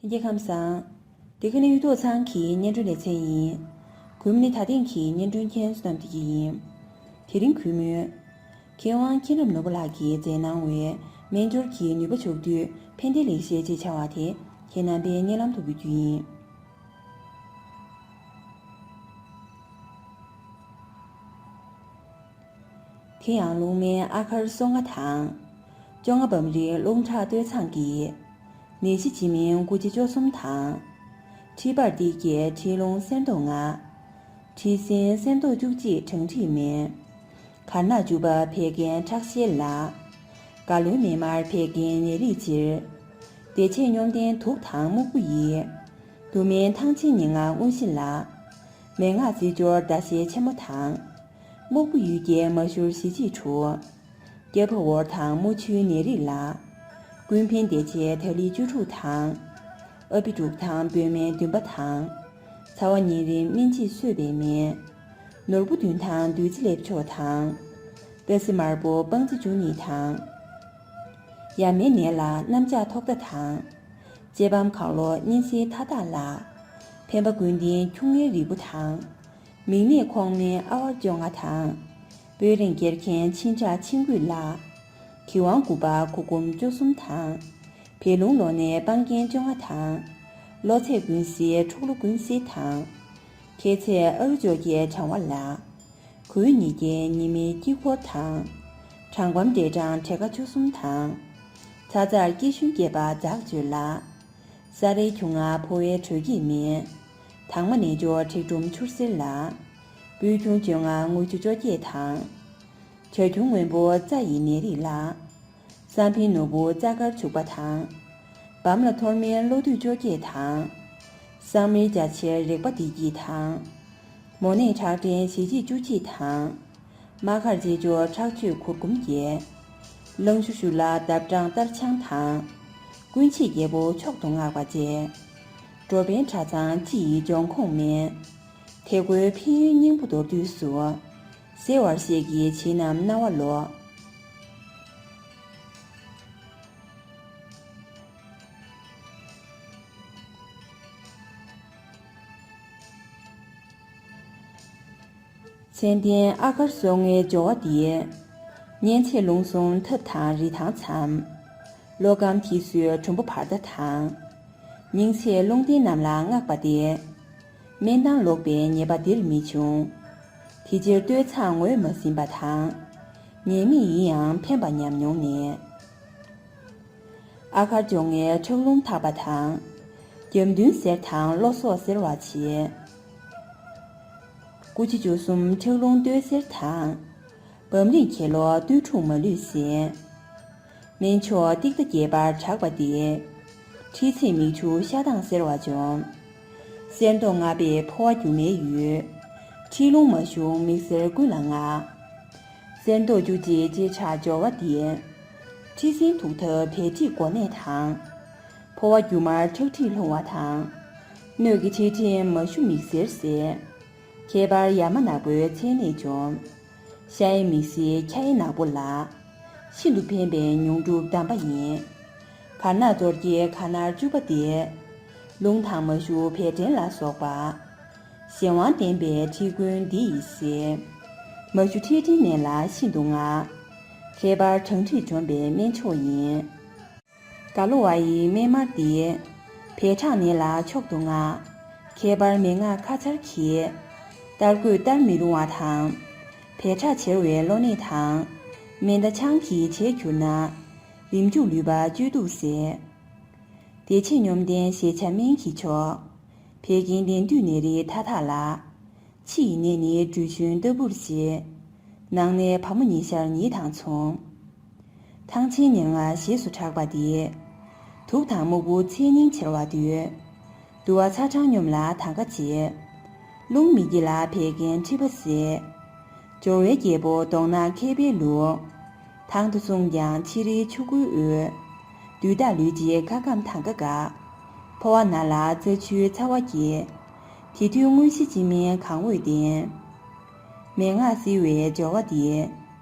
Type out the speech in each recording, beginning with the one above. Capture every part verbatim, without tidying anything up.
ལྷན་རྒྱས་ཁམས་བཟང་། འདི་ག་ནི་ཡུལ་ཐོག་ཚང་གི་སྙན་སྒྲོན་ལེ་ཚན་ཡིན། གུས་མོ་ནི་ད་ཐེངས་ཀྱི་སྙན་སྒྲོན་མཁན་བསོད་ནམས་བདེ་སྐྱིད་ཡིན། དེ་རིང་གུས་མོས། མཁས་དབང་མཁྱེན་རབ་ནོར་བུ་ལགས་ཀྱིས་མཛད་གནང་བའི་སྨན་སྦྱོར་གྱི་ནུས་པ་ཕྱོགས་བསྡུས་ཕན་བདེ་ལེགས་བཤད་ཅེས་བྱ་བ་དེ་ཁྱེད་རྣམ་པའི་སྙན་ལམ་དུ་འབུལ་རྒྱུ་ཡིན། དེ་ཡང་ལུང་སྨན་ཨ་གར་སོ་ལྔ་དང་། བཅོ་ལྔ་བམ་རིལ་རླུང་ཁྲག་སྟོད་འཚངས་ཀྱི། ནད་གཞི་འཇིགས་སྨན་སྐུ་ལྕེ་བཅུ་གསུམ་དང་། མཁྲིས་པར་ཏིལ་གྱི་མཁྲིས་རླུང་གསེར་མདོག་ལྔ། མཁྲིས་སྲིན་གསེར་མདོག་བཅུ་གཅིག་གྲང་མཁྲིས་སྨན། གར་ནག་བཅུ་པ་བད་ཀན་ཁྲག་ཤེད་ལ། རྒ་ལོའི་སྨན་མར་བད་ཀན་ནད་རིགས་ཕྱིར། བདེ་བྱེད་སྙོམས་ལྡན་དུག་དང་སྨུག་པོ་ཡི། དུག་སྨན་ཐང་ཆེན་ཉེར་ལྔ་དངོས་གཞི་ལ། མན་ངག་རྩི་སྦྱོར་ཟླ་ཤེལ་ཆེན་མོ་དང་། སྨུག་པོ་ཡུལ་རྒྱལ་མ་ཞུར་ཞི་བྱེད་དྲུག་སྐྱ་ཕོ་འོར་དང་དམུ་ཆུའི་ནད་རིགས་ལ། ཀུན་ཕན་བདེ་བྱེད་དར་ལི་བཅུ་དྲུག་དང་། ཨ་པི་དྲུག་དང་བོད་སྨན་བདུན་པ་དང་། ཚ་བ་གཉན་རིམས་སྨིན་བྱེད་གསོས་པའི་སྨན། ནོར་བུ་བདུན་དང་བདུད་རྩི་ལེབ་མཆོག་དང་། ཏ་སི་དམར་པོ་སྤང་རྩི་བཅུ་གཉིས་དང་། ཡ་མའི་ནད་ལ་གནམ་ལྕགས་ཐོག་མདའ་དང་། ལྕེ་བམ་གང་ལོ་གཉན་སྲིན་མཐའ་དག་ལ། ཕན་པ་ཀུན་ལྡན་ཁྱུང་ལྔའི་རིལ་བུ་དང་། མིག་ནད་ཁོག་སྨན་ཨ་ཝར་བཅོ་ལྔ་དང་། སྤོས་རེངས་སྐྱེར་མཁན་མཆིན་ཁྲག་མཆིན་སྐུད་ལ། གི་ཝང་དགུ་པ་གུར་གུམ་བཅུ་གསུམ་དང་། བད་རླུང་གློ་ནད་སྤང་རྒྱན་བཅོ་ལྔ་དང་། གློ་ཚད་ཀུན་སེལ་འཁྲུག་གློ་ཀུན་སེལ་དང་། ཁྱད་ཚད་ཨ་རུ་བཅོ་བརྒྱད་གྲང་བ་ལ། གོས་ཉིས་བརྒྱའི་ཉི་མའི་དཀྱིལ་འཁོར་དང་། གྲང་བམ་འབྲས་གྲང་བྲེ་ཁ་བཅུ་གསུམ་དང་། ཚ་ཚར་སྐྱེ་ཤུན་སྐྱེས་པ་འཛག་བཅོས་ལ། ས་རའི་ཁྱུང་ལྔ་ཕོ་བའི་དྲོད་སྐྱེད་སྨན། དྭངས་མ་ནས་འབྱོར་མཁྲེགས་དྲུམ་ཆུར་སེལ་ལ། སྤོས་ཁྱུང་བཅོ་ལྔ་དངུལ་ཆུ་བཅོ་བརྒྱད་དང་། བྱ་ཁྱུང་སྔོན་པོ་རྩ་ཡི་ནད་རིགས་ལ། བསམ་འཕེལ་ནོར་བུ་རྩ་དཀར་བྱུག་པ་དང་། བམ་ལ་ཐོར་མའི་གློ་དུད་བཅོ་བརྒྱད་དང་། བསམ་རིལ་རྒྱ་ཆེར་རེག་པ་བདེ་སྐྱིད་དང་། མོ་ནད་ཁྲག་ཕྲན་ཞི་བྱེད་བཅུ་གཅིག་དང་། རྨ་ཁར་རྩེ་སྦྱོར་ཁྲག་གཅོད་གུར་གུམ་བརྒྱད། གླང་ཤུ་ཤུ་ལ་འདབ་སྦྲང་ལྟར་འཆང་དང་། ཀུན་མཆེད་རྒྱལ་པོ་མཆོག་ཏུ་བསྔགས་པ་བཅས། འགྲོ་ཕན་གྲྭ་ཚང་སྤྱི་ཡི་འབྱུང་ཁུངས་མེད། དེ་ཀོའི་ཕན་ཡོན་སྙིང་པོ་མདོར་བསྡུས་སུ། གསལ་བར་བཤད་ཀྱི་བྱིན་རྣམས་རྣ་བ་ལོག་མཚན་ལྡན་ཨ་གར་སོ་ལྔའི་སྦྱོར་བ་འདི། གཉན་ཚད་རླུང་གསུམ་ཐབས་དང་རི་ཐང་མཚམས། གློ་སྐམ་ཐིག་སོས་གྲུམ་བུ་བར་མདའ་དང་། སྙིང་ཚད་རླུང་ལྡན་རྣམས་ལ་བསྔགས་པ་སྟེ། སྨན་དང་ལོག་པའི་ཉེས་པ་འདིར་མི་འབྱུང་། དེ་ཕྱིར་སྟོད་འཚངས་ངོས་མ་ཟིན་པ་དང་། ཉེས་དམིགས་ཡིན་ཡང་ཕན་པ་ཉམས་མྱོང་ནས། ཨ་གར་སྦྱོར་ལྔའི་ཁྲག་རླུང་དག་པ་དང་། རྒྱབ་མདུན་གཟེར་དང་གློ་སོགས་སེལ་བར་བྱེད། སྐུ་མཆེད་བཅུ་གསུམ་ཁྲག་རླུང་སྟོད་གཟེར་དང་། བམ་རིང་ཁྱེར་ལོ་སྟོད་འཁྲུགས་མ་ལུས་སེལ། སྨན་མཆོག་ཏིག་ཏ་རྒྱས་པར་གྲགས་པ་སྟེ། མཁྲིས་ཚད་མིག་ཆུ་ཤ་དང་སེར་བ་འཇོམས། གསེར་མདོག་ལྔ་པས་ཕོ་བ་རྒྱུ་མའི་ཡུལ། མཁྲིས་རླུང་མ་ཞུགས་མིག་སེར་ཀུན་ལ་མངའ། གསེར་མདོག་བཅུ་གཅིག་ལྕེ་ཁྲག་སྦྱོར་བ་འདི། མཁྲིས་སྲིན་དུག་ཐབས་བད་མཁྲིས་མགོ་ནད་དང་། ཕོ་བ་རྒྱུ་མར་ཁྲག་མཁྲིས་ལྷུང་བ་དང་། སྣོད་ཀྱི་མཁྲིས་ཕྲན་མ་ཞུ་མིག་སེར་སེལ། ཁྱད་པར་ཡ་མ་ནག་པོའི་མཚན་ནད་འཇོམས། ཤ་ཡི་མིག་སེར་ཁྱ་ཡི་ནག་པོ་ལ། ཤིན་ཏུ་ཕན་པའི་མྱོང་གྲུབ་གདམས་པ་ཡིན། གར་ནག་གཙོ་རྒྱལ་གར་ནག་བཅུ་པ་སྟེ། རླུང་དང་མ་ཞུ་བད་སྐྲན་ལ་སོགས་པ། གཞན་དབང་ལྡན་པའི་མཁྲིས་ཀུན་འདི་ཡིས་སེལ། མ་ཞུ་མཁྲིས་སྐྲན་ནད་ལ་ཤིན་ཏུ་མངའ། ཁྱད་པར་གྲང་མཁྲིས་འཇོམས་པའི་སྨན་མཆོག་ཡིན། ག་ལོ་བ་ཡི་སྨན་མར་འདི། བད་ཁྲག་ནད་ལ་མཆོག་ཏུ་མངའ། ཁྱད་པར་མན་ངག་ཁ་ཚར་གྱིས། གཏར་དགོས་གཏར་མི་རུང་བ་དང་། བད་ཁྲག་བྱེར་བའི་གློ་ནད་དང་། མེ་མདའ་ཆང་གིས་བྱེར་གྱུར་ན། རིམས་འཇུག་ལུད་པ་བཅོས་དུག་སེལ། བདེ་བྱེད་སྙོམས་ལྡན་ཞལ་ཆ་སྨན་གྱི་མཆོག་བད་ཀན་ལྡན་འདུས་ནད་རིགས་མཐའ་དག་ལ། ཕྱི་ཡི་ནད་ནི་སྦྲུལ་ཞུན་ལྟ་བུར་བྱེད། ནང་ནད་བ་མོ་ཉི་ཤར་ཉིད་དང་མཚུངས། ཐང་ཆེན་ཉེར་ལྔ་ཞེས་སུ་གྲགས་པ་འདི། དུག་དང་སྨུག་པོ་ཚད་རྙིང་ཆེར་བ་འདུས། དུ་བ་ཚ་གྲང་སྙོམས་ལ་དང་ག་བྱེད། རླུང་མི་སྐྱེ་ལ་བད་ཀན་མཁྲིས་པ་སེལ། སྦྱོར་བའི་རྒྱལ་པོ་གདོང་ནག་མཁས་པའི་ལུགས། ཐང་དུ་གསུངས་ཀྱང་ཕྱི་རིལ་ཆུ་ཁོལ་འོད། དུས་རྟགས་ལུས་ཀྱི་ཁ་སྐམ་དང་ག་འགག་ཕོ་བ་ན་ལ་རྩ་ཆུའི་ཚ་བ་སྐྱེ། དེ་དུས་དངོས་གཞི་སྤྱི་སྨན་གང་འོས་ལྡན། མན་ངག་བསིལ་བའི་སྦྱོར་བ་འདི།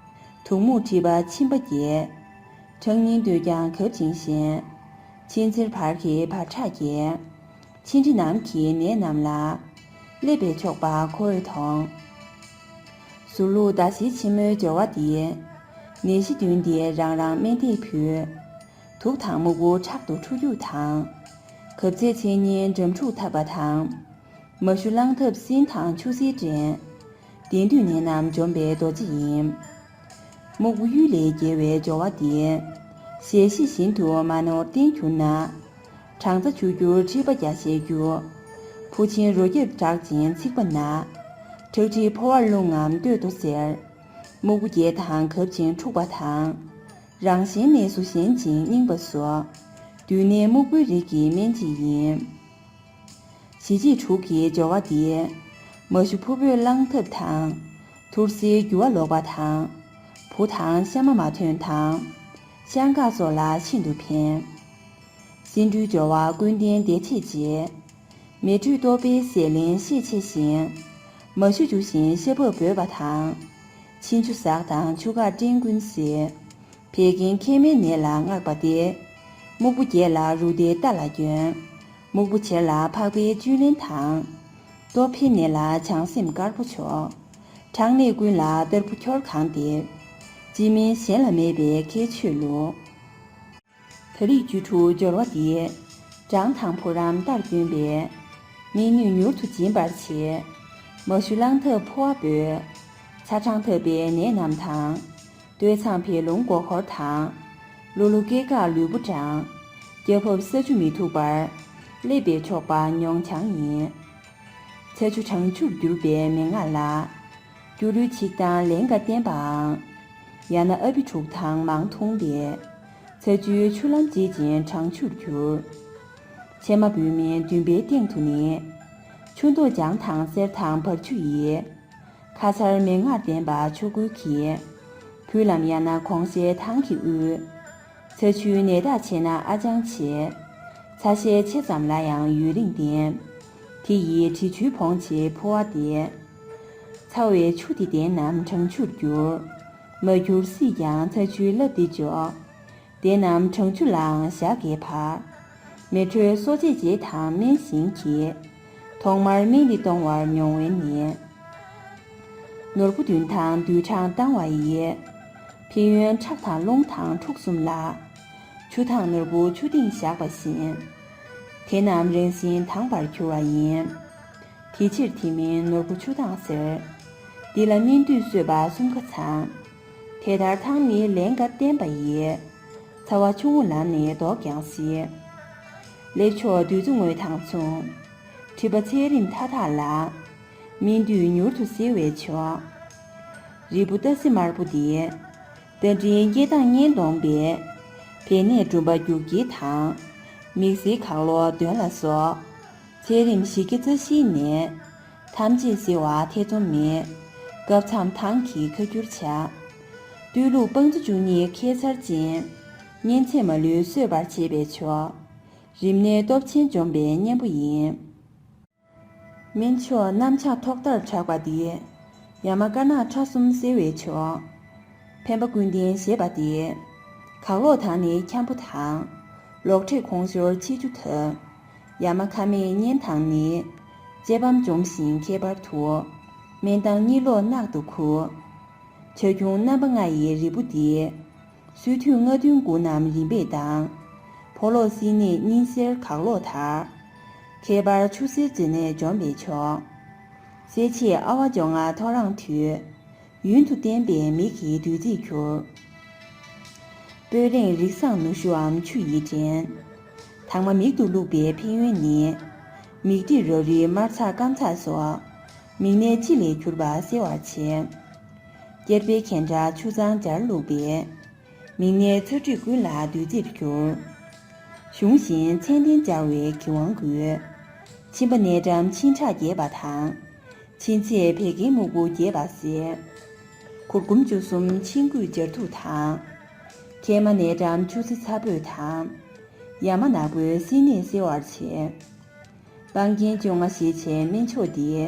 དུག་སྨུག་མཁྲིས་པ་མཆིན་པ་རྒྱས། ཁྲག་སྙིང་སྟོད་ཀྱང་གབ་ཅིང་ཞན། མཆིན་ཚེར་བར་གྱི་བར་ཁྲག་རྒྱས། མཆིན་དྲི་ནམ་གྱི་ནད་རྣམས་ལ། སླེབས་པས་ཆོག་པ་ཁོ་བོས་མཐོང་། ཟུར་ལུགས་ཟླ་བཞིའི་མཆིན་མོའི་སྦྱོར་བ་འདི། ནད་གཞི་བདུན་འདི་རང་རང་སྨན་སྡེས་ཕུལ། དུག་དང་སྨུག་པོ་ཁྲག་ཏུ་འཁྲུ་སྐྱུག་དང་། གབ་ཚད་ཚད་ཉིན་འགྲམ་འཁྲུག་འཐབ་པ་དང་། མ་ཞུ་གླང་ཐབས་སྲིན་དང་ཆུ་སེར་འདྲེན། དེང་དུས་ནད་རྣམས་འཇོམས་པའི་རྡོ་རྗེ་ཡིན། སྨུག་པོ་གཡུལ་ལས་རྒྱལ་བའི་སྦྱོར་བ་འདི། ཞལ་ཤེས་བཞིན་དུ་མ་ནོར་བསྟེན་གྱུར་ན། སྦྲང་རྩ་ཆུ་སྐྱུར་མཁྲིས་པ་རྒྱ་ཤེས་འགྱུར། ཕོ་ཆེན་རོ་བརྒྱབ་དྲག་ཅིང་ཚིག་པ་ན། ཁྲག་མཁྲིས་ཕོ་བར་རླུང་ངམ་སྟོད་དུ་གཟེར། སྨུག་པོ་རྒྱས་དང་གབ་ཅིང་འཁྲུགས་པ་དང་། རང་གཞན་གནས་སུ་ཞན་ཅིང་རྙིང་པ་སོགས། འདུས་ནད་སྨུག་པོའི་རིགས་ཀྱི་སྨན་གཅིག་ཡིན། ཞི་བྱེད་དྲུག་གི་སྦྱོར་བ་འདི། མ་ཞུ་ཕུར་བུས་གླང་ཐབས་དང་། ཐུར་སེལ་རྒྱུ་བ་ལོག་པ་དང་། བུ་དང་ཤ་མ་མ་ཐོན་དང་། ཤ་འགགས་སོགས་ལ་ཤིན་ཏུ་ཕན། སེ་འབྲུའི་སྦྱོར་བ་ཀུན་ལྡན་བདེ་བྱེད་ཅེས། མེ་དྲོད་ལྟོ་པའི་ཟས་ལེན་ཤས་ཆེ་ཞིང་། མ་ཞུ་འཇུ་ཞིང་ཤ་བབས་འབོད་པ་དང་། མཆིན་ཆུ་ཟགས་དང་ཆུ་འགགས་སྐྲན་ཀུན་སེལ། བད་ཀན་མཁལ་མའི་ནད་ལ་སྔགས་པ་སྟེ། སྨུག་པོ་རྒྱས་ལ་རུ་ཏའི་རྟ་ལ་སྐྱོན། སྨུག་པོ་བྱེར་ལ་ཕག་པའི་བཅུད་ལེན་དང་། ལྟོ་ཕད་ནད་ལ་བྱང་སེམས་དཀར་པོ་མཆོག་ཁྲག་ནད་ཀུན་ལ་སྟར་བུ་ཁྱོར་གང་འདེབས། སྤྱི་སྨན་གཞན་ལ་མེད་པའི་ཁྱད་ཆོས་ལུགས། ད་རིགས་བཅུ་དྲུག་སྦྱོར་བ་འདི། སྦྲང་དང་བུ་རམ་རྟར་བསྐྱོན་པས། སྨན་ནུས་མྱུར་དུ་འབྱིན་པར་བྱེད། མ་ཞུ་གླང་ཐབས་ཕོ་བ་འབོད། ཚ་གྲང་འཐབ་པའི་ནད་རྣམས་དང་། སྟོད་འཚངས་བད་རླུང་མགོ་འཁོར་དང་། ལྷོ་ལྷོ་སྐེ་འགགས་ལུས་པོ་སྐྲངས། རྒྱ་ཕབ་ས་ཆུ་མི་ཐུག་པར། སླེབས་པས་ཆོག་པ་མྱོང་བྱང་ཡིན། ཚ་ཆུ་གྲང་ཆུར་གྱུར་པའི་མན་ངག་ལ། སྐྱུ་རུའི་ཚིགས་དང་ལན་འགའ་བསྟེན་པའམ། ཡང་ན་ཨ་བི་དྲུག་དང་མང་འཐུངས་པས། ཚ་ཆུའི་ཆུ་ལམ་འབྱེད་ཅིང་གྲང་ཆུར་འགྱུར། ཕྱེ་མ་བུད་མེད་འདུན་པའི་སྟེང་དུ་ནི། ཆུ་མདོག་ལྗང་དང་སེར་དང་བར་ཆུ་ཡིས། ཁ་ཚར་མན་ངག་བསྟེན་པ་ཆོ་གོས་ཀྱིས། བུ་ལམ་ཡང་ན་གོང་ཞལ་ཐང་གིས་དབུལ། ཚ་ཆུའི་ནད་རྟགས་ཆེ་ན་ཨ་ལྗང་ཆེ། ཚ་ཞལ་ཆེ་ཙམ་ལ་ཡང་ཡུན་རིང་ལྡན། དེ་ཡིས་དྲི་ཆུའི་བོངས་བྱེད་ཕོ་བ་སྟེ། ཚ་བའི་ཆུ་དེ་ལྡན་རྣམས་གྲང་ཆུར་འགྱུར། མ་གྱུར་སྲིད་ཀྱང་ཚ་ཆུའི་རླབས་དེ་འཇོག་དེ་རྣམས་གྲང་ཆུ་ལའང་ཞག་བརྒྱའི་བར། མེ་དྲོད་གསོ་དཔྱད་བྱེད་དང་སྨན་ཞིང་གི། ཐོག་མར་སྨན་འདི་གཏོང་བར་མྱོང་བས་ནི། ནོར་བུ་བདུན་དང་རྡུལ་གྲངས་བཏང་བ་ཡི། ཕན་ཡོན་ཁྲག་དང་རླུང་དང་འཁྲུགས་གསུམ་ལ། ཆུ་དང་ནོར་བུ་ཆུ་སྟེང་བཞག་པ་བཞིན། དེ་རྣམས་རང་བཞིན་དྭངས་པར་གྱུར་པ་ཡིན། དེ་ཕྱིར་དེ་མིན་ནོར་བུ་ཆུ་དྭངས་ཟེར། འདི་ལ་སྨིན་དུས་གསོད་པ་གསུམ་ཀ་ཚང་། དེ་ལྟར་ཐང་ནི་ལན་འགའ་བསྟེན་པ་ཡིས། ཚ་བ་ཆུང་ངུ་ལམ་ནས་ལྡོག་ཀྱང་སྲིད། ལེགས་མཆོག་བདུད་རྩི་དངོས་དང་མཚུངས། མཁྲིས་པ་ཚད་རིམས་མཐའ་དག་ལ། སྨིན་དུས་མྱུར་དུ་སེལ་བས་ཆོག་རིལ་བུ་སྟ་སི་དམར་པོ་འདི། རྟ་མགྲིན་སྐྱེ་མདངས་སྙན་ལོང་པས། བད་ནད་འབྲུམ་པ་རྒྱུག་སྐྱེལ་དང་། མིག་སེར་གག་ལོག་གདོན་ལ་སོགས། ཚད་རིམས་བཞི་བརྒྱ་རྩ་བཞིའི་ནད། ཐམས་ཅད་སེལ་བ་ཐེ་ཚོམ་མེད། སྐབས་མཚམས་ཐང་གིས་ཁ་བསྒྱུར་བྱ། སྟོད་ལུགས་སྤང་རྩི་བཅུ་གཉིས་ཁྱད་མཚར་ཅན། གཉན་ཚད་མ་ལུས་གསོད་པར་བྱེད་པས་ཆོག་རིམས་ནད་སྟོབས་ཆེན་འཇོམས་པའི་གཉེན་པོ་ཡིན། སྨན་མཆོག་གནམ་ལྕགས་ཐོག་ལྟར་གྲགས་པ་འདི། ཡ་མ་དཀར་ནག་ཁྲ་གསུམ་སེལ་བས་ཆོག་འཕེན་པ་ཀུན་ལྡན་ཞེས་པ་སྟེ། གག་ལོག་དང་ནི་འཁྱམ་པོ་དང་། ལོག་འཕྲད་ཁོང་ཞོར་ཕྱི་འགྱུར་ཐབས། ཡ་མ་ཁ་མེད་གཉན་དང་ནི། ལྕེ་བམ་འཇོམས་ཤིང་ཁྱད་པར་དུ། སྨན་དང་གཉིད་ལོག་རྣག་ཏུ་ཁུ། ཆ་ཁྱུང་རྣམ་པ་ལྔ་ཡི་རིལ་བུ་འདི། སོས་དུས་རྔ་བདུན་དགུ་རྣམས་རིམ་པས་བཏང་། ཕོ་ལོག་སྲིན་ནད་གཉན་གཟེར་གག་ལོག་དག་ཁྱད་པར་ཆུ་སེར་མཛེ་ནད་འཇོམས་པས་ཆོག་གསལ་བྱེད་ཨ་ཝ་བཅོ་ལྔ་ཐོ་རངས་དུས། ཡུན་དུ་བསྟེན་པས་མིག་གི་བདུད་རྩིས་འཁྱུར། སྤོས་རེངས་རིགས་བཟང་ནུ་ཞོའམ་ཆུ་ཡིས་འདྲེན། དྭངས་མ་མིག་ཏུ་བླུགས་པའི་ཕན་ཡོན་ནི། མིག་འབྲས་ར་རི་དམར་ཚགས་སྐམ་ཚགས་སོགས། མིག་ནད་ལྕི་ལས་གྱུར་པ་སེལ་བར་བྱེད། སྐྱེར་པའི་གན་ཁྲག་ཆུ་གཙང་སྦྱར་བླུགས་པས། མིག་ནད་ཚ་དྲོད་ཀུན་ལ་བདུད་རྩིར་གྱུར། གཞུང་བཞིན་མཚན་ལྡན་སྦྱར་བས་གི་ཝང་དགོས། མཆིན་པ་ནད་འགྲམས་མཆིན་ཁྲག་རྒྱས་པ་དང་། མཆིན་ཚད་བད་ཀན་སྨུག་པོ་རྒྱས་པ་སེལ། གུར་གུམ་བཅུ་གསུམ་མཆིན་སྐུད་སྦྱར་ཐུག་དང་། མཁལ་མ་ནད་འགྲམས་ཆུ་སེར་ཚ་སྤོས་དང་། ཡ་མ་ནག་པོའི་སྲིན་ནད་སེལ་བར་བྱེད། སྤང་རྒྱན་བཅོ་ལྔ་ཞེས་བྱའི་སྨན་མཆོག་འདི།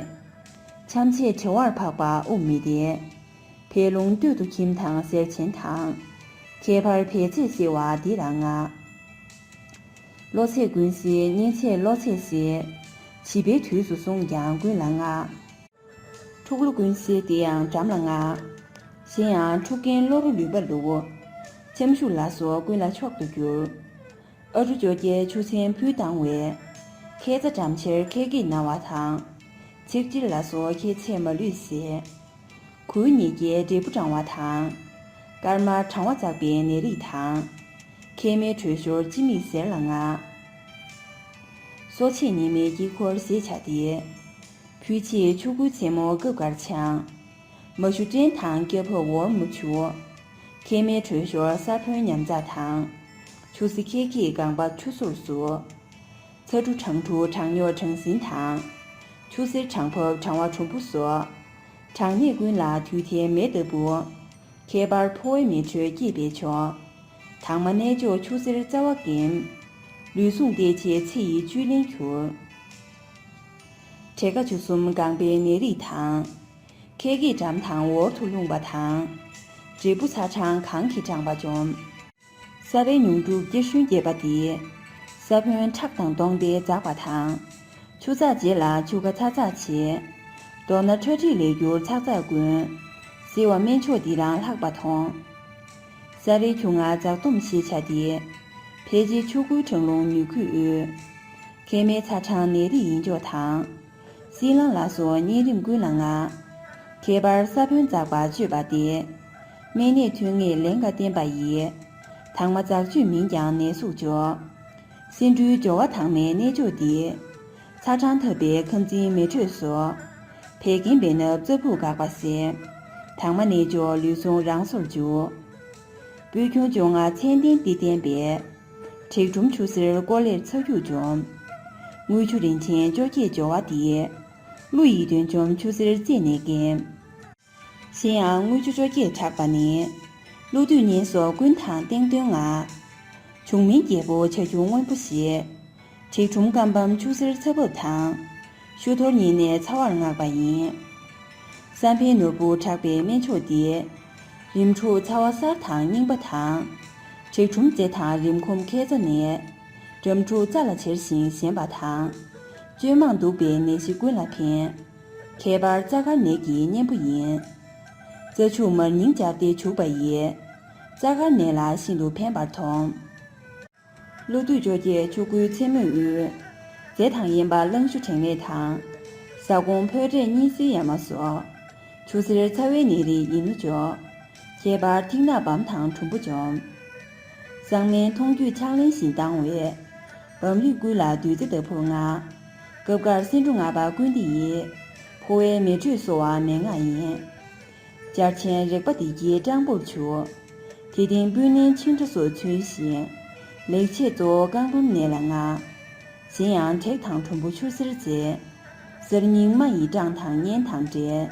ཆམ་ཆས་བྲེ་བར་འཕགས་པ་དབུགས་མི་བདེ། བད་རླུང་སྟོད་དུ་འཁྱིམ་དང་གཟེར་ཆེན་དང་། ཁྱད་པར་བད་ཚད་སེལ་བ་འདི་ལ་ལྔ། གློ་ཚད་ཀུན་སེལ་གཉན་ཚད་གློ་ཚད་སེལ། བྱིས་པའི་དུས་སུ་བཟུང་ཀྱང་ཀུན་ལ་བསྔགས། འཁྲུག་གློ་ཀུན་སེལ་དེ་ཡང་འགྲམ་ལ་བསྔགས། གཞན་ཡང་འཁྲུག་རྐྱེན་གློ་རུ་ལུད་པ་ལུག། འཆམ་ཤུགས་ལ་སོགས་ཀུན་ལ་མཆོག་ཏུ་གྱུར། ཨ་རུ་ཅོ་རྒྱལ་ཆུ་ཚན་ཕུལ་བཏང་བས། མཁལ་རྩ་འགྲམ་ཆེར་མཁལ་གྱིས་ན་བ་དང་། ཚིགས་གཅིར་ལ་སོགས་མཁལ་ཚེ་མ་ལུས་སེལ། གོས་ཉིས་བརྒྱའི་འབྲས་བུ་གྲང་བ་དང་། སྐར་མ་གྲང་བ་འཛག་པའི་ནད་རིགས་དང་། མཁལ་མའི་དྲོད་ཤོར་ལྕི་མིག་གཟེར་ལ་བསྔགས། གསོ་བྱེད་གཉན་མའི་དཀྱིལ་འཁོར་ཟས་ཆ་སྟེ། ཕུལ་ཕྱིར་ཆུ་ཁོལ་མཚན་མོ་སྐབས་འགར་འཆང་། མ་ཞུ་སྐྲན་དང་སྐྱ་ཕབས་འོར་མོ་བྱུག། མཁལ་མའི་དྲོད་ཤོར་ས་བོན་ཉམས་འཛག་དང་། ཆུ་སེར་མཁལ་གྱི་ལྒང་པ་ཆུ་སོར་ཟུག། ཚ་གྲུ་གྲང་འཁྲུགས་གྲང་སྙོགས་གྲང་ཟིང་དང་། ཆུ་སེར་གྲང་ཕབས་གྲང་བ་གྲུམ་བུ་སོགས། གྲང་ནད་ཀུན་ལ་དུས་མཐའི་མེ་ལྟ་བུ། ཁྱད་པར་ཕོ་བའི་མེ་དྲོད་སྐྱེད་པས་ཆོག། དྭངས་མ་གནས་འཇོག་ཆུ་སེར་རྩ་བ་འགེམས། ལུས་ཟུངས་བརྟས་བྱས་ཚེ་ཡི་བཅུད་ལེན་གྱུར། བྲེ་ཁ་ཆུ་གསུམ་ལྒང་པའི་ནད་རིགས་དང་། མཁལ་གྱི་འགྲམ་དང་འོར་དུ་ལྷུང་བ་དང་། འབྲས་བུ་ཚ་གྲང་གང་གིས་གྲང་བ་འཇོམས། ས་རའི་ཉུང་དྲུག་སྐྱེར་ཤུན་རྒྱས་པ་སྟེ། ས་བོན་ཁྲག་དང་བསྡོངས་ཏེ་འཛག་པ་དང་། ཆུ་ཚགས་རྗེས་ལ་ཆུ་ཁ་ཚ་ཚ་བྱེད། མདོར་ན་ཁྲག་མཁྲིས་ལས་གྱུར་ཚགས་ཚགས་ཀུན། སེལ་བ་སྨན་མཆོག་འདི་རང་ལྷག་པ་མཐོང་། ས་རའི་ཆུ་ང་འཛག་སྡོམ་ཞེས་བྱ་སྟེ། ཕལ་ཆེར་ཆུ་ཁོལ་ཁྲག་རླུང་མྱུ་གུས་དབུལ། མཁལ་མའི་ཚ་གྲང་ནད་རིགས་ཡིན་འཇོག་དང་། བསིལ་ལང་ལ་སོགས་གཉན་རིམས་ཀུན་ལ་བསྔགས། ཁྱད་པར་ས་བོན་འཛག་པ་གཅོད་པ་སྟེ། སྨན་ནད་ཐོན་ངེས་ལན་འགའ་བསྟེན་པ་ཡིས། དྭངས་མ་འཛག་བཅོས་མིན་ཀྱང་ནད་ཟུག་འཇོམས། སེ་འབྲུའི་སྦྱོར་བ་དྭངས་མའི་གནས་མཆོག་འདི། ཚ་གྲང་འཐབ་པའི་ཁམས་འཛིན་མེ་དྲོད་གསོ། བད་ཀན་བེ་སྣབས་རྩ་ཕུག་འགག་པ་སེལ། དྭངས་མ་གནས་མཆོག་ལུས་ཟུངས་རང་སོར་འཇུག། སྤོས་ཁྱུང་བཅོ་ལྔ་མཚན་ལྡན་འདི་བསྟེན་པས། མཁྲེགས་གྲུམ་ཆུ་སེར་ཀོ་ལེར་ཚ་རྒྱུས་འཇོམས། དངུལ་ཆུ་རིན་ཆེན་བཅོ་བརྒྱད་སྦྱོར་བ་འདིས། ཀླུ་ཡི་གདོན་འཇོམས་ཆུ་སེར་རྩད་ནས་འགེམས། གཞན་ཡང་དངུལ་ཆུ་བཅོ་བརྒྱད་དྲག་པ་ནི། ཀླུ་བདུད་གཉན་སོགས་ཀུན་དང་སྟེང་གདོན་ལྔ། འབྱུང་མིན་རྒྱལ་པོ་བྱ་ཁྱུང་སྔོན་པོ་བཞི། མཁྲེགས་གྲུམ་རྐང་བམ་ཆུ་སེར་ཚ་བབས་དང་། ཤུ་ཐོར་གཉན་ནད་ཚ་བར་བསྔགས་པ་ཡིན། བསམ་འཕེལ་ནོར་བུ་དྲག་པའི་སྨན་མཆོག་འདི། རིམས་འཁྲུགས་ཚ་བ་གསར་དང་རྙིང་པ་དང་། མཁྲེགས་གྲུམ་རྩེ་དང་རིམས་ཁོམ་མཁལ་རྩ་ནད། འགྲམས་འཁྲུགས་རྩ་ལ་བྱེར་ཞིང་ཞེན་པ་དང་། བཅོས་མང་འདུག་པའི་ནད་གཞི་ཀུན་ལ་ཕན། ཁྱད་པར་རྩ་དཀར་ནད་ཀྱི་གཉེན་པོ་ཡིན། རྩ་ཆུ་མར་རྙིང་སྦྱར་ཏེ་བྱུག་པ་ཡིས། རྩ་དཀར་ནད་ལ་ཤིན་ཏུ་ཕན་པར་མཐོང་། ཀླུ་བདུད་བཅོ་བརྒྱད་ཆུ་ཁོལ་མཚན་མོས་དབུལ། རྫས་དང་དབྱེན་པ་གླང་ཤུ་ཕྲེང་བས་དང་། ཟ་སྐོམ་ཕོ་འབྲས་གཉིས་སེལ་ཡ་མ་སོགས། ཆུ་སེར་ཚ་བའི་ནད་རིགས་ཡིན་ནོ་འཇོམས། ཁྱད་པར་ཐིག་ནག་བམ་དང་གྲུམ་བུ་འཇོམས། བསང་སྨན་མཐོང་བརྒྱུད་ཕྱག་ལེན་བཞིན་བཏང་བས། བམ་རིགས་ཀུན་ལ་བདུད་རྩི་ལྟ་བུར་བསྔགས། སྐབས་འགར་སེ་འབྲུ་ལྔ་པ་ཀུན་འདི་ཡིས། ཕོ་བའི་མེ་དྲོད་གསོ་བ་མན་ངག་ཡིན། འབྱར་ཆེན་རེག་པ་འདི་ཀྱིས་སྐྲངས་པོར་བྱུག། དེ་སྟེང་སྤུན་ནན་ཆིངས་ཁྲ་སོགས་ཚུལ་བཞིན། ལེགས་བྱས་གཙོ་བོ་རྐང་བམ་ནད་ལ་བསྔགས། གཞན་ཡང་དྲེག་དང་གྲུམ་བུ་ཆུ་སེར་རྩེ། གསར་རྙིང་རྨ་ཡི་སྐྲངས་དང་གཉན་དང་འབྲེལ།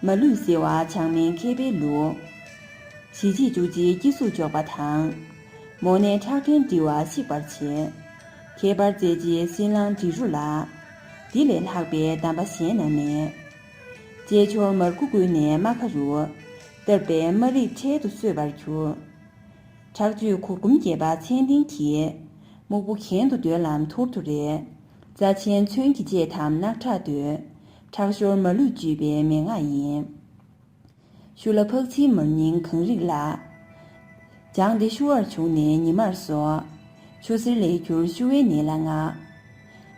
མ་ལུས་སེལ་བ་བྱང་སྨན་མཁས་པའི་ལུགས། ཞི་བྱེད་བཅུ་གཅིག་སྐྱེ་གཟུགས་འཇོག་པ་དང་། མོ་ནད་ཁྲག་ཕྲན་འདྲིལ་བ་བཤིག་པར་བྱེད། ཁྱད་པར་རྩེ་གཅིག་སྲིན་ལང་འབྲི་རུ་ལ། འདི་ལས་ལྷག་པའི་གདམས་པ་གཞན་ན་མེད། ཅལ་ཆོར་མར་ཁུ་བསྐོལ་ནས་རྨ་ཁ་རུ། བཏབ་པས་རྨ་རིགས་འཕྲལ་དུ་གསོས་པར་འགྱུར། ཁྲག་བཅུད་གུར་གུམ་རྒྱས་པ་མཚན་ལྡན་གྱིས། སྨུག་པོ་གྱེན་དུ་སྡོད་ལམ་ཐུར་དུ་རེག། རྩ་ཆེན་མཚོན་གྱི་ལྕེ་དམ་རྣག་ཁྲག་འདོད། ཁྲག་ཤོར་མ་ལུས་བཅུད་པའི་མན་ངག་ཡིན། ཤུ་ལ་ཕག་ཚིལ་མར་རྙིང་གང་རིགས་ལ། སྦྱངས་ཏེ་ཤུ་བར་བྱུགས་ནས་ཉི་མར་གསོལ། ཆུ་སེར་ལས་གྱུར་ཤུ་བའི་ནད་ལ་བསྔགས།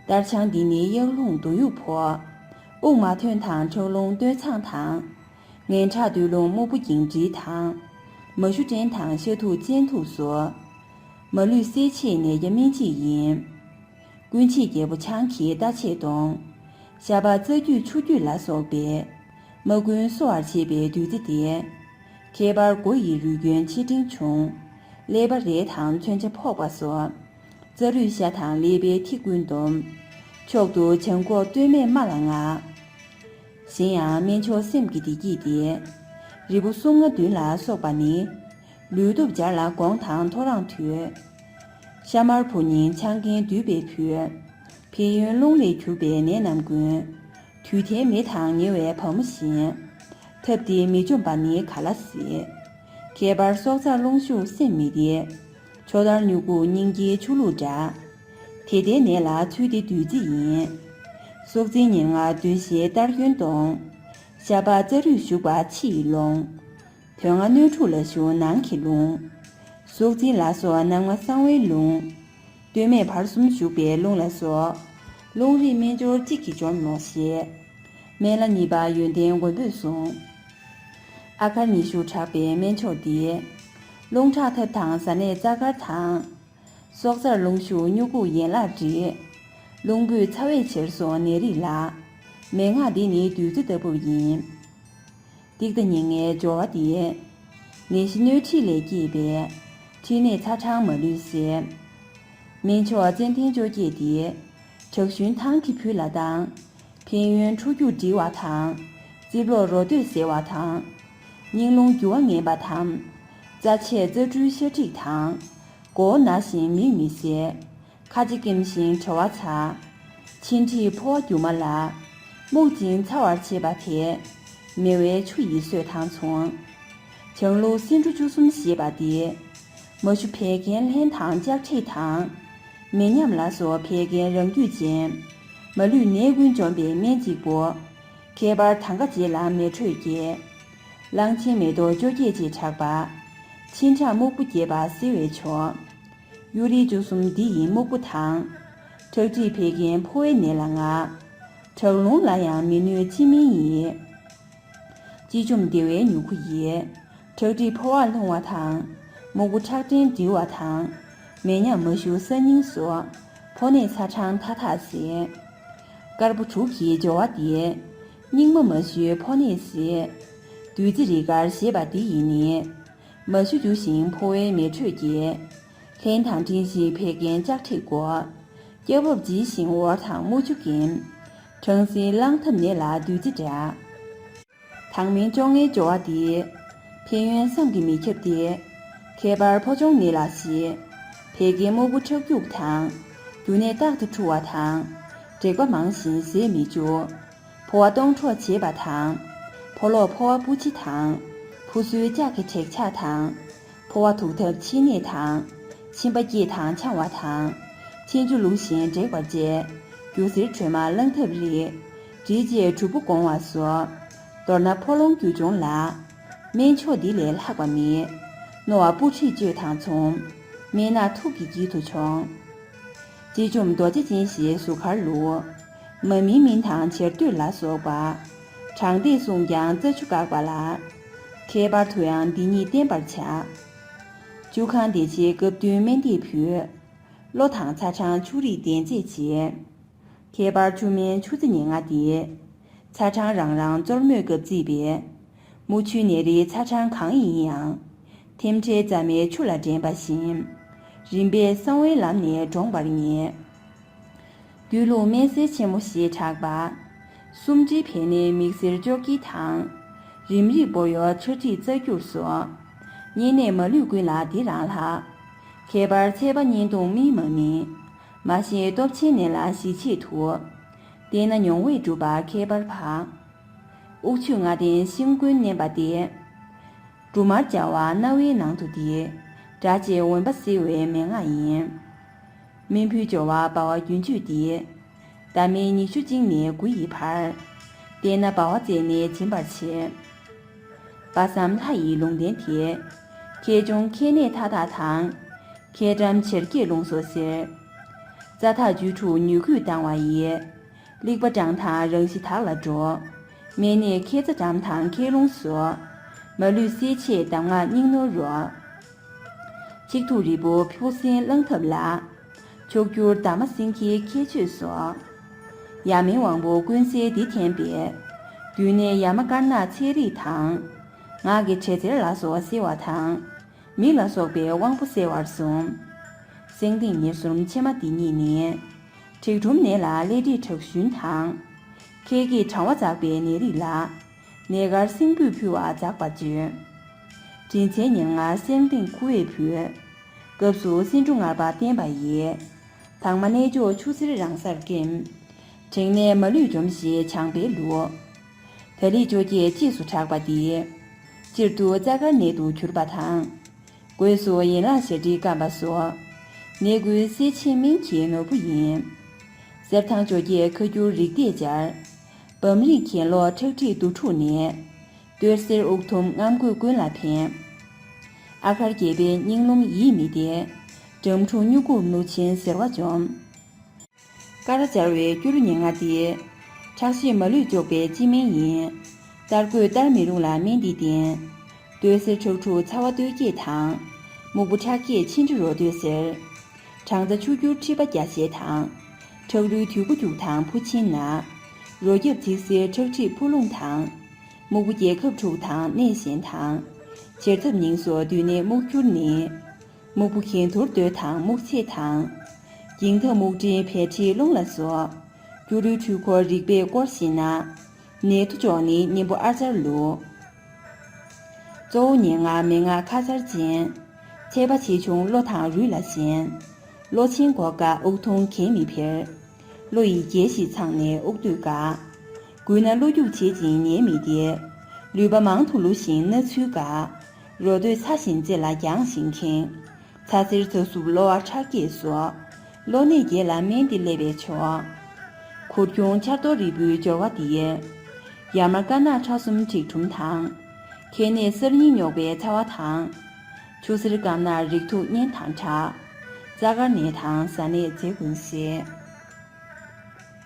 གཏར་ཆང་འདི་ནི་གཡག་རླུང་དུག་ཡུག་ཕོག། དབུགས་མ་ཐོན་དང་ཁྲག་རླུང་སྟོད་འཚངས་དང་། ངན་ཁྲག་སྟོད་རླུང་སྨུག་པོ་འགྱིང་འདྲིལ་དང་། མ་ཞུ་སྐྲན་དང་ཤ་འཐུག་གཅིན་འཐུག་སོགས། མ་ལུས་སེལ་ཆེད་ནད་བརྒྱ་སྨན་གཅིག་ཡིན། ཀུན་མཆེད་རྒྱལ་པོ་ཆང་གིས་རྟ་ཆས་གཏོང་། ཤ་པགས་རྩ་རྒྱུས་ཆུ་རྒྱུས་ལ་སོགས་པའི། རྨ་ཀུན་གསོ་བར་བྱེད་པའི་བདུད་རྩི་སྟེ། ཁྱད་པར་མགོ་ཡི་རུས་རྒྱུན་ཆེ་འབྲིང་ཆུང་། ཀླད་པ་རལ་དང་མཚོན་ཆ་ཕོག་པ་སོགས། རྩ་རུས་ཤ་དང་ཀླད་པའི་ཐིག་ཀུན་སྡོམ། མཆོག་ཏུ་བྱང་ཁོག་སྟོད་སྨད་རྨ་ལ་བསྔགས། གཞན་ཡང་སྨན་མཆོག་སེམས་ཀྱི་བདེ་སྐྱིད་དེ། རིལ་བུ་གསུམ་ལྔ་བདུན་ལ་སོགས་པ་ནི། ལུས་སྟོབས་འབྱར་ལ་དགོངས་དང་ཐོ་རངས་དུས། ཤ་མར་བུ་རྙིང་ཆང་རྐྱེན་འདུས་པའི་ཕུད། ཕན་ཡོན་རླུང་ལས་གྱུར་པའི་ནད་རྣམས་ཀུན། དུས་མཐའི་མེ་དང་ཉེ་བའི་བ་མོ་བཞིན། ཐབས་འདིས་མི་འཇོམས་པ་ནི་ག་ལ་སྲིད། ཁྱད་པར་སྲོག་རྩ་རླུང་ཤུགས་སེམས་མི་བདེ། ཆོ་དར་མྱུ་གུ་སྙིང་གའི་ཆུ་ལུག་འདྲ། དེ་ལྟའི་ནད་ལ་ཚུལ་དེ་བདུད་རྩི་ཡིན། སྲོག་འཛིན་ཉེར་ལྔ་གདོན་ཞེས་རྟ་རྒྱུན་གཏོང་། ཤ་པགས་རྩ་རུས་ཞུགས་པ་ཕྱི་ཡི་རླུང་། དོན་ལྔ་སྣོད་དྲུག་ལ་ཞུགས་ནང་གི་རླུང་། སྲོག་འཛིན་ལ་སོགས་རྣམ་ལྔ་གསང་བའི་རླུང་། སྟོད་སྨད་བར་གསུམ་ཞུགས་པའི་རླུང་ལ་སོགས། རླུང་རིགས་སྨན་སྦྱོར་གཅིག་གིས་འཇོམས་ལོ་ཞེས། སྨན་བླ་གཉིས་པ་ཡོན་ཏན་མགོན་པོས་གསུངས། ཨ་གར་ཉི་ཤུ་ཕྲག་པའི་སྨན་མཆོག་འདི། རླུང་ཁྲག་ཐབ་དང་ཟ་ནད་རྩ་དཀར་དང་། སྲོག་རྩར་རླུང་ཞུགས་སྨྱུ་གུ་ཡན་ལག་བསྒྲིགས། རླུང་བུས་ཚ་བས་གྱེར་སོང་ནད་རིགས་ལ། མན་ངག་འདི་ནི་བདུད་རྩི་ལྟ་བུ་ཡིན། ཏིག་ཏ་ཉེར་ལྔའི་སྦྱོར་བ་འདི། ནད་གཞི་སྣོད་མཁྲིས་ལས་སྐྱེས་པའི། མཁྲིས་ནད་ཚ་གྲང་མ་ལུས་སེལ། སྨན་མཆོག་ཙན་དན་བཅོ་བརྒྱད་འདི། དྲག་ཞུན་ཐང་གིས་བུས་ལ་བཏང་། ཕན་ཡོན་འཁྲུ་སྐྱུག་འགྲིབ་པ་དང་། རྩིབ་ལོགས་རོ་སྟོད་སེལ་བ་དང་། སྙིང་རླུང་རྒྱུ་བ་ངན་པ་དང་། རྩ་ཆད་རྩ་འཁྲུའི་ཤ་ཁྲིག་དང་། མགོ་བོ་ན་བཞིན་མིག་མི་གསལ། ཁ་ལྕེ་སྐེམ་ཞིང་བྲེལ་བ་ཚ། མཆིན་མཁྲིས་ཕོ་བ་རྒྱུ་མ་ལ། རྨུག་ཅིང་ཚ་བར་བྱེད་པ་དེ། མེ་བའི་ཆུ་ཡིས་སོས་དང་མཚུངས། བྱང་ལུགས་སེ་འབྲུ་བཅུ་གསུམ་ཞེས་པ་འདི། མ་ཞུ་བད་ཀན་ལྷན་དང་ལྕགས་ཁྲིད་དང་། མེ་མཉམ་ལ་སོགས་བད་ཀན་རང་རྒྱུད་ཅན། མ་ལུས་ནད་ཀུན་འཇོམས་པའི་སྨན་གཅིག་པུ། ཁྱད་པར་དང་ག་རྗེ་ལ་མེ་དྲོད་སྐྱེད། གླང་ཆེན་མེ་ཏོག་བཅོ་བརྒྱད་ཅེས་གྲགས་པ། མཆིན་ཁྲག་སྨུག་པོ་རྒྱས་པ་སེལ་བའི་མཆོག། གཡུ་རལ་བཅུ་གསུམ་འདི་ཡི་སྨུག་པོ་དང་། ཁྲག་མཁྲིས་བད་ཀན་ཕོ་བའི་ནད་ལ་མངའ། དྲག་རླུང་ལ་ཡང་མི་གནོད་སྤྱི་སྨན་ཡིན། ལྕེ་འཇོམས་བདེ་བའི་མྱུ་གུ་ཡིས། ཁྲག་མཁྲིས་ཕོ་བ་སློང་བ་དང་། སྨུག་པོ་ཁྲག་ཕྲན་འགྲིལ་བ་དང་། མེ་མཉམ་མ་ཞུ་ས་སྙིང་སོགས། ཕོ་ནད་ཚ་གྲང་མཐའ་དག་སེལ། དཀར་པོ་དྲུག་གི་སྦྱོར་བ་འདི། སྙིགས་མ་མ་ཞུའི་ཕོ་ནད་སེལ། བདུད་རྩི་རིགས་དཀར་ཞེས་པ་འདི་ཡིས་ནི། མ་ཞུ་རྒྱུ་ཞིང་ཕོ་བའི་མེ་དྲོད་སྐྱེད། ལྷན་དང་འདྲེས་ཤིང་བད་ཀན་ལྕགས་ཁྲིད་བསྐོར། སྐྱ་རྦབ་ལྗིད་ཞིང་འོར་དང་དམུ་ཆུ་འགེམས། གྲང་སྲིན་གླང་ཐབས་ནད་ལ་བདུད་རྩི་འདྲ། དྭངས་མིན་བཅོ་ལྔའི་སྦྱོར་བ་འདི། ཕན་ཡོན་བསམ་གྱིས་མི་ཁྱབ་སྟེ། ཁྱད་པར་ཕོ་གྱོང་ནད་ལ་ཞི། བད་ཀན་སྨུག་པོ་ཁྲག་སྐྱུག་དང་། རྒྱུ་ནད་རྟག་ཏུ་འཁྲུ་བ་དང་། དྲེག་པ་མང་ཞིང་ཟས་མི་བཅུག། ཕོ་བ་སྟོང་འཕྲོག་བྱེད་པ་དང་། ཕོ་ལོག་ཕོ་བ་སྤུ་མཆེད་དང་། ཕོ་སོའི་ལྕགས་ཀྱི་དྲེག་ཆགས་དང་། ཕོ་བ་དུག་ཐབས་མཆིན་ནད་དང་། མཆིན་པ་སྐྱེད་དང་འཆང་བ་དང་། མཆིན་ཆུ་བླུགས་ཤིང་འབྲེག་པར་བྱེད། རྒྱུ་གཟེར་དྲོད་མ་རླངས་ཐབས་རིགས། དྲིལ་བཅས་གྲུབ་པོ་སྒོང་བ་སོགས། མདོར་ན་ཕོ་ལོང་རྒྱུ་སྦྱོང་ལ། སྨན་མཆོག་འདི་ལས་ལྷག་པ་མེད། རྣོ་བ་སྤུ་གྲིས་གཅོད་དང་མཚུངས། སྨན་སྣ་ཐུགས་ཀྱི་དཀྱིལ་དུ་ཆོངས། ལྕེ་འཇོམས་རྡོ་རྗེ་ཅན་ཞེས་གཟུགས་ཁར་བླུགས། མ་མིན་མིན་དང་བྱེར་སྟོད་ལ་སོགས་པ། དྲང་ལྡེག་བསྲུངས་ཀྱང་རྩ་ཆུ་བཀག་པ་ལ། ཁྱད་པར་དུ་ཡང་འདི་ཉིད་བསྟེན་པར་བྱ། བཅུ་ཁང་བདེ་ཆེན་སྐབས་བསྟུན་སྨན་འདི་ཕུལ། གློ་དང་ཚ་གྲང་ཆུ་རིགས་ལྡན་རྫས་བྱེད། ཁྱད་པར་ཆུ་སྨན་ཆུ་ཚ་ཉེར་ལྔ་སྟེ། ཚ་གྲང་རང་རང་གཙོར་མོས་སྐབས་བརྩིས་པས། དམུ་ཆུའི་ནད་རིགས་ཚ་གྲང་གང་ཡིན་ཡང་། ཐེམ་ཁྲལ་རྩ་མེད་ཆུ་ལ་འདྲེན་པ་བཞིན། རིམ་པས་གསང་བའི་ལམ་ནས་འགྲོངས་པར་ངེས། སྐྱོ་ལུགས་སྨན་སེལ་ཆེན་མོ་ཞེས་གྲགས་པ། སུམ་སྒྲིལ་བད་ནད་མིག་སེར་ཅོག་གི་དང་། རིམས་རིགས་པོ་ཡོ་ཆག་མཁྲིས་རྩ་སྐྱུར་སོགས། གཉན་ནད་མ་ལུས་ཀུན་ལ་འདི་རང་ལྷག། ཁྱད་པར་ཚད་པ་གཉན་དུག་སྨིན་མ་སྨིན། མ་ཤེས་སྟོབས་ཆེན་ནད་ལ་ཞི་བྱེད་དུ། བསྟེན་ན་མྱོང་བས་གྲུབ་པ་ཁྱད་པར་འཕགས། དབུགས་ཆུ་ལྔ་ལྡན་ཤིང་ཀུན་མནན་པ་སྟེ། འབྲུ་མར་སྦྱར་བ་རྣ་བའི་ནང་དུ་འདི། སྒྲ་བཅས་འོན་པ་སེལ་བའི་མན་ངག་ཡིན། སྨན་ཕུད་སྦྱོར་བ་སྦ་བ་རྒྱུན་གཅོད་འདི། ཟླ་མེད་ཉི་ཤུ་གཅིག་ནས་དགུ་ཡི་བར། བསྟེན་ན་སྦ་བ་རྩད་ནས་འབྱིན་པར་བྱེད། སྦ་གསུམ་ལྷ་ཡི་ལུང་བསྟན་དེ། མཁལ་ཆུང་མཁལ་ནད་མཐའ་དག་དང་། མཁལ་གྲམ་བྱེར་སྐྱེས་རླུང་སོགས་སེལ། རྩ་ཐག་རྒྱུད་དྲུག་མྱུ་གུས་བཏང་བ་ཡིས། རླིག་པ་གྲང་ཐང་རང་ཞི་དག་ལ་འགྲོ། སྨན་ནི་མཁལ་རྩ་གྲམ་དང་མཁལ་རླུང་སོགས། མ་ལུས་སེལ་ཆེད་གདམས་ངག་སྙིང་ནོར་རོ། གཅིག་ཐུག་རིལ་བུ་ཕོ་སྲིན་རླངས་ཐབས་ལ། མཆོག་གྱུར་འདབ་མ་སེང་གེའི་ཁྱད་ཆོས་སོགས། ཡ་མེན་དབང་པོ་ཀུན་སེལ་འདི་བསྟེན་པས། རྒྱུད་ནས་ཡ་མ་དཀར་ནག་ཚེ་རིགས་དང་། ངག་གི་དྲི་ཟེར་ལ་སོགས་སེལ་བ་དང་། མིག་ལ་སོགས་པའི་དབང་པོ་གསལ་བར་གསུངས། སེང་ལྡེང་ཉེར་གསུམ་ཕྱེ་མ་འདི་ཉིད་ནི། མཁྲིས་གྲུམ་ནད་ལ་ཀླད་དཀྲིས་དྲག་ཞུན་དང་། མཁལ་གྱི་གྲང་བ་འཛག་པའི་ནད་རིགས་ལ། ནས་དཀར་སྲིན་བུས་ཕུལ་བ་འཛག་པར་བྱོས། དྲིན་ཆེན་ཉེར་ལྔ་སེང་ལྡེང་ཁུ་བས་ཕུལ། སྐབས་སུ་སེ་འབྲུ་མངར་པ་བསྟེན་པ་ཡིས། དྭངས་མ་གནས་འཇོག་ཆུ་སེར་རང་སར་སྐེམ། དྲེག་ནད་མ་ལུས་འཇོམས་ཞེས་བྱང་པའི་ལུགས། ད་ལི་བཅོ་བརྒྱད་ཅེས་སུ་གྲགས་པ་འདི། སྤྱིར་དུ་རྩ་དཀར་ནད་དུ་གྱུར་པ་དང་། སྒོས་སུ་ཡན་ལག་ཞལ་དཀྲིས་སྐམ་པ་སོགས། ནད་ཀུན་སེལ་ཆེན་སྨན་གྱི་ནོར་བུ་ཡིན། གསེར་ཐང་ཇོ་བརྒྱད་ཁ་སྒྱུར་རིགས་གཏད་སྦྱར། བམ་རིགས་གྱེན་ལོག་ཁྲག་མཁྲིས་དུག་འཁྲུགས་ནད། སྟོད་གཟེར་དབུགས་ཐུམ་རྔམ་དགོས་ཀུན་ལ་ཕན། ཨ་གར་རྒྱལ་པོའི་སྙིང་རླུང་ཡིད་མི་བདེ། འགྲམ་འཁྲུགས་སྨྱུ་གུར་སྣུར་ཆེན་གཟེར་བ་འཇོམས། ཀ་ར་སྦྱར་བའི་སྐྱུ་རུ་ཉེར་ལྔ་སྟེ། ཁྲག་ཤེད་མ་ལུས་གཅོག་པའི་སྤྱི་སྨན་ཡིན། གཏར་དགོས་གཏར་མི་རུང་ལ་སྨན་འདི་བསྟེན། སྟོད་གཟེར་ཁྲག་འཁྲུགས་ཚ་བ་སྟོད་སྐྱེས་དང་། སྨུག་པོ་ཁྲག་སྐྱེས་ཆིན་དྲི་རོ་སྟོད་གཟེར། གྲང་ཚ་ཆུ་སྐྱུར་མཁྲིས་པ་རྒྱ་ཤེད་དང་། ཁྲག་རུལ་དུད་ཁུ་སྐྱུག་དང་ཕུ་ཆིན་ན། རོ་རྒྱབ་ཚིགས་གཟེར་ཁྲག་མཁྲིས་ཕུ་རླུང་དང་། སྨུག་པོ་རྒྱལ་ཁབ་འཁྲུགས་དང་ནད་གཞན་དང་། བྱེར་ཐབ་སྙིང་སོགས་འདུས་ནད་སྨུག་འཁྱུར་ནི། སྨུག་པོ་གྱེན་ཐུར་སྟོད་དང་སྨུག་ཚད་དང་། འགྱིང་ཐབ་སྨུག་སྤྲིན་བད་མཁྲིས་རླུང་ལ་སོགས། སྐྱུ་རུའི་འཁྲུལ་འཁོར་རིག་པས་བསྐོར་ཞིང་ན། ནད་དུ་འཇོག་ནི་གཉེན་པོ་ཨ་ཙར་ལུགས། གཙོ་བོ་ཉེར་ལྔ་མན་ངག་ཁ་ཚར་ཅན། ཚད་པ་ཆེ་ཆུང་གློ་དང་རུས་ལ་ཞེན། གློ་ཆེན་མགོ་བཀག་དབུགས་ཐུང་གྱེན་མི་འཕེལ། གློ་ཡི་རྒྱས་ཤིང་ཚངས་ནས་དབུགས་སྡུད་དཀའ། འགུལ་ན་གློ་སྐྱུག་བྱེད་ཅིང་ཉལ་མི་བདེ། ལུད་པ་མང་དུ་ལུ་ཞིང་ན་ཚུལ་དཀའ། རོ་སྟོད་ཚ་ཞིང་རྩེ་ལ་རྒྱང་ཞིང་ཁེངས། ཚ་གཟེར་ཚ་སུབ་གློ་བ་ཁྲག་སྐྱེས་སོགས། གློ་ནད་བརྒྱད་ལ་སྨན་འདི་སླེབས་པས་ཆོག། གུར་ཁྱུང་ཆར་གཏོར་རིལ་བུའི་སྦྱོར་བ་འདི། ཡར་མར་དཀར་ནག་ཁྲག་གསུམ་འཁྲིག་གྲུམ་དང་། ཁྱེར་ནས་གསར་རྙིང་རྙོག་པའི་ཚ་བ་དང་། ཆུ་སེར་དཀར་ནག་རིགས་མཐུག་གཉན་དང་ཁྲག། རྩ་དཀར་ནད་དང་གཟའ་ནད་རྫས་ཀུན་སེལ།